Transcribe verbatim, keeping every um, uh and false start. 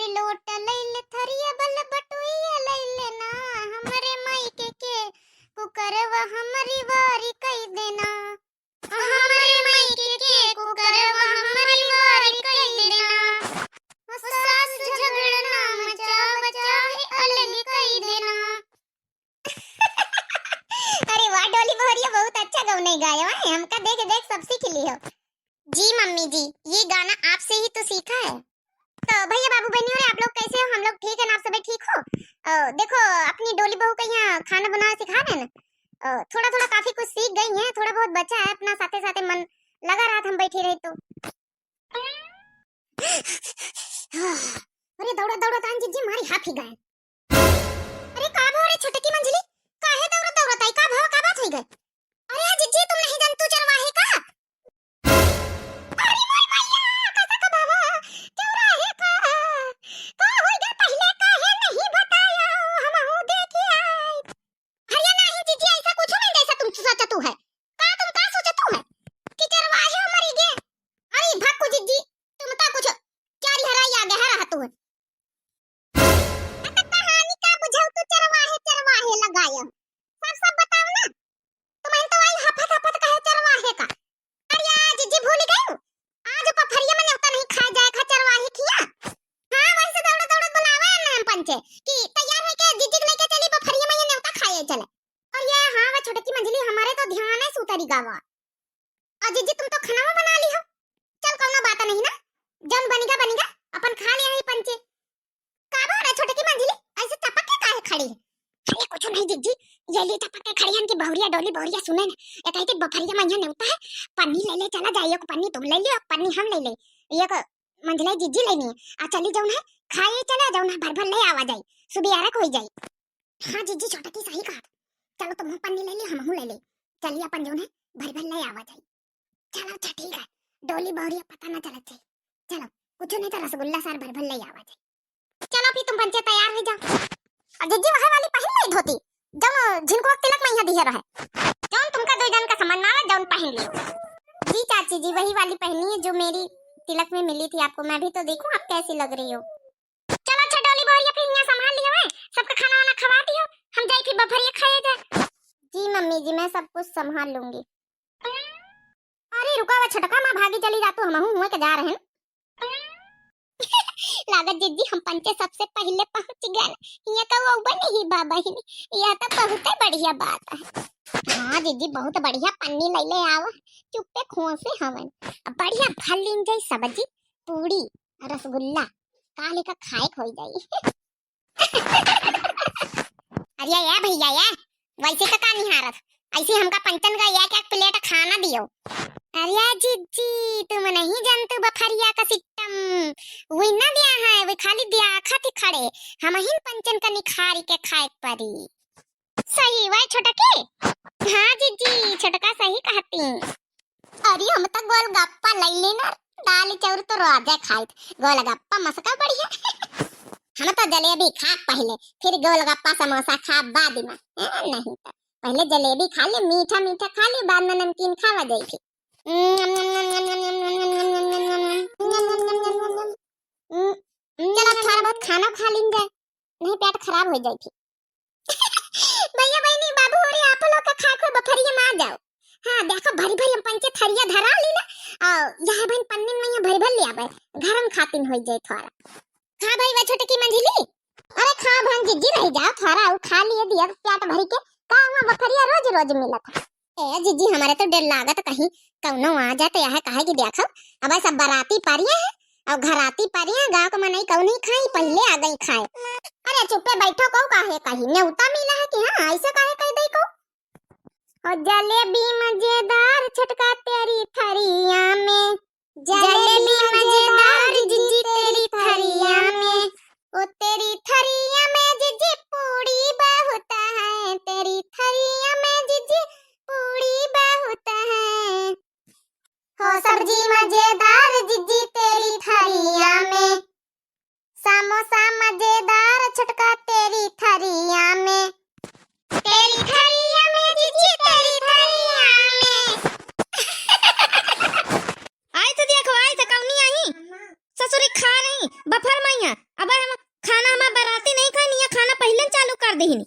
लोट लैले, थरिया बल बटुइया लैले ना, हमरे माई के, के कुकरवा हमरी वारी कई देना। हमरे माई के, के कुकरवा हमरी वारी कई देना। ओ सास झगड़ना मचावा चाहे अलग कई देना। अरे वाह डोली बहुरिया, बहुत अच्छा गवनई गायो है, हमका देख देख सब सीख लिहो। जी मम्मी जी, ये गाना आपसे ही तो सीखा है। तो भैया बाबू बहनी हो, आप लोग कैसे हो? हम लोग ठीक है ना, आप सभी ठीक हो? अ, देखो, अपनी डोली बहू का यहाँ खाना बनाना सिखा रहे हैं ना। अ, थोड़ा थोड़ा काफी कुछ सीख गई हैं, थोड़ा बहुत बचा है, अपना साथे साथे मन लगा रहा था, हम बैठी रही तो। अरे दौड़ा दौड़ा तान जिज्जी मारी हाफी गए। अरे का भो रे छोटकी मंझली, काहे दौड़ा दौड़ा ताई, का भो, का बात होई गए? अरे जिज्जी तुम नहीं जानतू चरवाहे का? अरे मोर मैया, कैसा का बाबा, चौराहे का? का होई गे पहिले काहे नहीं बताया, हमहू देखी आई। अरे नाही जिज्जी, ऐसा कुछ नहीं जैसा तुम सोचतू है। का तुम का सोचतू है कि चरवाहे मरी गे? अरे भक्कू जिज्जी, तुम का कुछ चारी हराई आगे है रहतू है। अत कहानी का बुझाऊ तू चरवाहे, चरवाहे लगाया। सब, सब बताओ ना। तुम तो आई हफत, हफत कहे चरवाहे का। अरे या जिज्जी भूल गई? आज बफरिया में न्योता नहीं खाए जाए खा चरवाहे खिया। हाँ, वही से दौड़त, दौड़त बुलावे हैं हम पंचे कि तैयार होके जिज्जी के लेके चली बफरिया में ये न्योता खाए चले। और ये हाँ, वो छोटकी मंझली हमारे तो ध्यान है सूतरी गावा। और जिज्जी तुम तो खाना बना ली हो। चल कौनो बात नहीं ना, जौन बनिगा बनिगा, अपन खा लिया ही पंचे। का बा रे छोटकी मंझली, ऐसे टपक के काहे खड़ी है? अरे कुछ नहीं जिज्जी, ये लिए टपक के खड़ी हन कि बहुरिया डोली बहुरिया सुने न, ये कहे कि बफरिया में यहाँ नेवता है, पन्नी ले ले चला जाइए, एक पन्नी तुम ले लियो, एक पन्नी हम ले ले, एक मंझली जिज्जी लेनी है, आ चली जौन है खाए चला जौन है भर भर ले आवा जाई, सुबियारक होई जाई। हाँ जिज्जी छोटकी सही कहा, चलो तुम पन्नी ले ली हमहू ले ले, चलिए अपन जौन है भर भर ले आवा जाई। चलो अच्छा ठीक है, डोली बहुरिया पता ना चलत जाई। चलो कुछ नहीं तो रसगुल्ला सार भर भर ले आवा जाई। चलो फिर तुम पंचे तैयार हो जाओ। और जिज्जी वह वाली पहन ली धोती, जौन झिनकुआ तिलक में यहाँ दिए रहे, जौन तुमका दो जन का समझ में आवे जौन पहन लियो। जी चाची जी, वही वाली पहनी है जो मेरी तिलक में मिली थी आपको। मैं भी तो देखूं आप कैसी लग रही हो। चलो अच्छा डोली बहुरिया फिर यहाँ संभाल लियो है, सबका खाना वाना खवा दियो, हम जाई फिर बफरिया खाए जाए। जी मम्मी जी, मैं सब कुछ संभाल लूंगी। अरे रुका, वह छोटका माँ भागी चली जातू, हमहू हुए के जा रहे हैं। लागत जिज्जी हम पंचे सबसे पहिले पहुँच गए। हियाँ का वो बनी ही बा बहिनी, यह तो बहुत बढ़िया बात है। हाँ जिज्जी बहुत बढ़िया पन्नी ले ले आवा, चुप्पे खोसे हवन। अब बढ़िया भर लीन जाई सब्जी, पूड़ी, रसगुल्ला, काले का खाए होई जाई। अरे या भैया या, वैसे तो का निहारत, ऐसे हमका पंचन का एक एक प्लेट खाना दियो। अरे जिज्जी, तुम नहीं जानतू बफरिया का सिस्टम, वही ना दिया है, वही खाली दिया खाती खड़े, हम ही पंचन का निखारी के खाए परी। सही वह छोटकी? हाँ जिज्जी, छोटका सही कहती। अरे हम तो गोलगप्पा ले लेना, दाल चाउर तो रोजे खाइत, गोलगप्पा मसका बढ़िया। हम तो जलेबी खा पहले, फिर गोलगप्पा समोसा खा बाद में। ए, नहीं तो पहले जलेबी खा ले, मीठा मीठा खा ले, बाद में नमकीन खावा जाई फिर। चलो थोड़ा बहुत खाना खा लीन जाए, नहीं पेट खराब हो जाई फिर। भैया बहनी बाबू हो रे, आप लोग का खाए को बफरिया में आ जाओ। हाँ देखो भरी भरी हम पंचे थरिया धरा ली ना, और यह बहन पन्नी में यहाँ भरी भर लिया भाई, घर में खातिन हो जाए थोड़ा। हाँ भाई वह छोटकी मंझली, अरे खा बहन जिज्जी रह जाओ थोड़ा, वो खा लिए दिया पेट भरी के, का हुआ बफरिया रोज रोज मिलत है। ए जिज्जी हमारे तो डर लागत कहीं कौनो आ जाए तो यह काहे कि देखो, अब सब बराती परिया है और घराती परिया, गाँव के मनई कौन ही खाई, पहले आ गई खाए। अरे चुप्पे बैठो, को काहे कही, नेवता मिला है कि हाँ, ऐसे काहे कह दे को? ओ जलेबी मजेदार छटका तेरी थरिया में, जलेबी मजेदार जिज्जी तेरी थरिया में, ओ तेरी थरिया में जिज्जी पूड़ी बहुत है, तेरी थरिया में जिज्जी पूड़ी बहुत है। हो सब्जी मजेदार जिज्जी तेरी थरिया में, समोसा मजेदार छटका तेरी थरिया में, तेरी थरिया में जिज्जी तेरी थरिया में। आई तो देखो, आई तो कौनी आई, ससुरी खा रही, देहिनी।